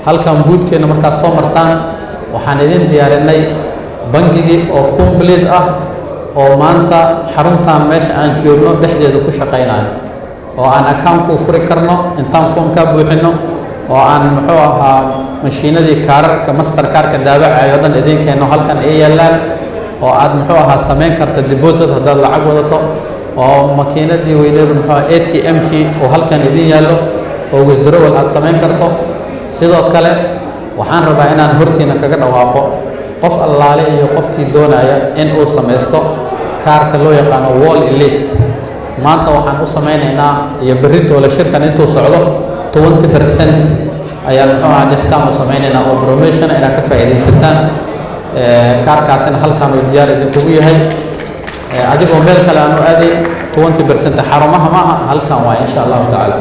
Halkan boothkeena markaad soo martaan, waxaan idin diyaarinay bangigii oo complete ah oo maanta xaruntan meesha aan joogno dhexdeeda ku shaqaynayo, oo aan account kuu furi karno intaan foomkaa buuxino, oo aan muxuu ahaa mashiinadii kaararka Mastercardka daabacayo o dhan idiin keenno, halkan ay yaallaan, oo aad muxuu ahaa samayn karta deposit haddaad lacag wadato, oo makiinadii weyneed, muxuu aha, ATM-kii oo halkan idin yaallo oo withdrawal aad samayn karto. Sidoo kale waxaan rabaa inaan hortiina kaga dhawaaqo, qof allaale iyo qofkii doonaya in uu samaysto kaarka loo yaqaano World Elite, maanta waxaan u samaynaynaa iyo berritoole shirkan intuu socdo 20% ayaan muxuu ahaa discount u samaynaynaa oo promotion inaad ka faa'iidaysataan. Kaarkaasina halkan uu diyaar idinkugu yahay, adigoo meel kale aan u aadayn. 20% xarumaha maaha, halkan waa, insha Allahu tacaala.